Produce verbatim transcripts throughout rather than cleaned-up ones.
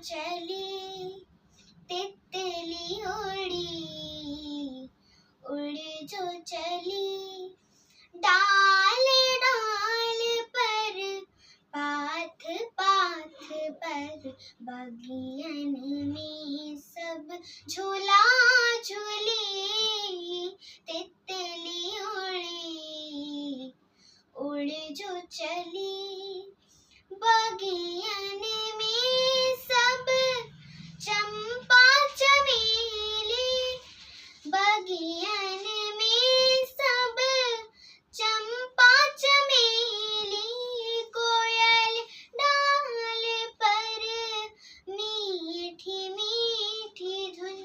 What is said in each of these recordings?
चली तितली उड़ी, उड़ जो चली डाल डाल पर, पाथ पाथ पर, बगियन में सब झूला झूली। तितली उड़ी, उड़ जो चली, बगियन में सब चंपा चमेली, बगियन में सब चंपा चमेली। कोयल डाल पर मीठी मीठी धुन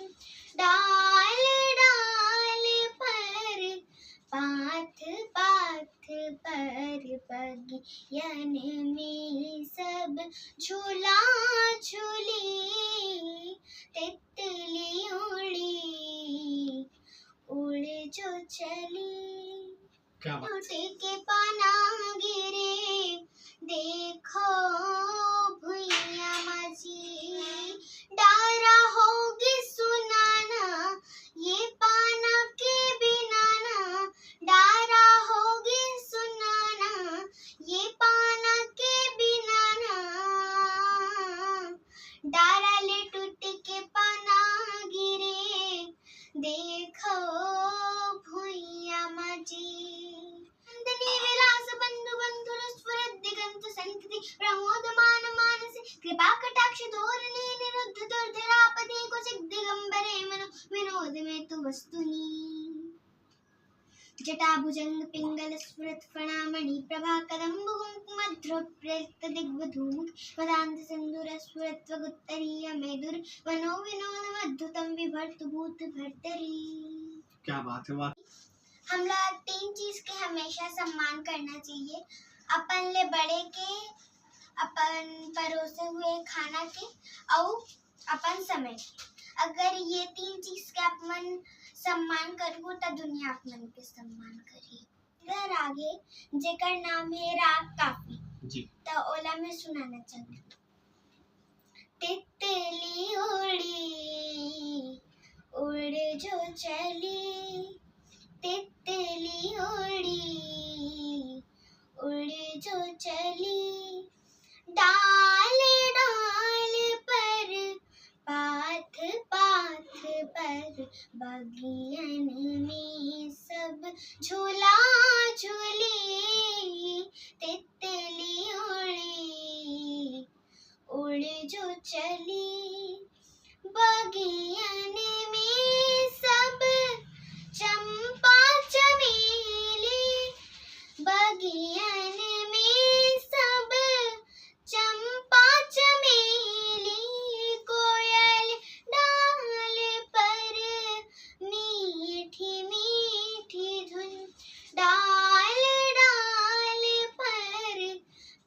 डाल डाल पर, पाथ पाथ पर, बगियन में सब झूला झूली। तितली उड़ी, उड़ जो चली। क्या बात। टूट के पाना गिरे, देखो भुइया मा जी, डारा होगे सुना ना, ये पाना के बिना ना, डारा होगे सुना ना, ये पाना के बिना ना, डारा ले टूट के पाना गिरे, देखो भुइया मा जी। नंदिनी विलास बंधु बंधुर स्फुरत दिगंत संतति, प्रमोदमान मानस कृपा कटाक्ष धोरणी निरुद्ध दुर्धरा पदे कुचित दिगंबरे मनो विनोद में तु वस्तुनी। जटाभुजंग पिंगल स्फुरत फणामणि प्रभा कदंब कुंकुम ध्रुव प्रेरित दिग्वधूमुख मदांत सिंदूर स्फुरत वगुत्तरीय मेदुर मनो विनोद अद्भुतम विभर्त भूत भर्तरी। क्या बात है, वाह। हमला तीन चीज के हमेशा सम्मान करना चाहिए, अपन ले बड़े के, अपन परोसे हुए खाना के, अउ अपन समय के। अगर ये तीन चीज के अपन सम्मान करबो, त दुनिया अपन के सम्मान करही। अगर आगे जेकर नाम है राग काफी, जी। त ओला मैं सुनाना चाहूँ। तितली उड़ी, उड़ जो चली, तितली उड़ी, उड़ जो चली, डाल डाल पर, पाथ पाथ पर, बगियन में सब झूला झूली। तितली उड़ी, उड़ जो चली, बगियन में सब चंपा चमेली, बगियन में सब चंपा चमेली। कोयल डाल पर मीठी मीठी धुन डाल डाल पर,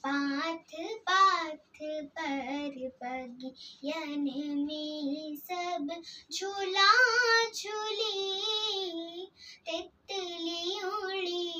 पाथ पाथ पर, बगियन में सब झूला झूली। तितली उड़ी,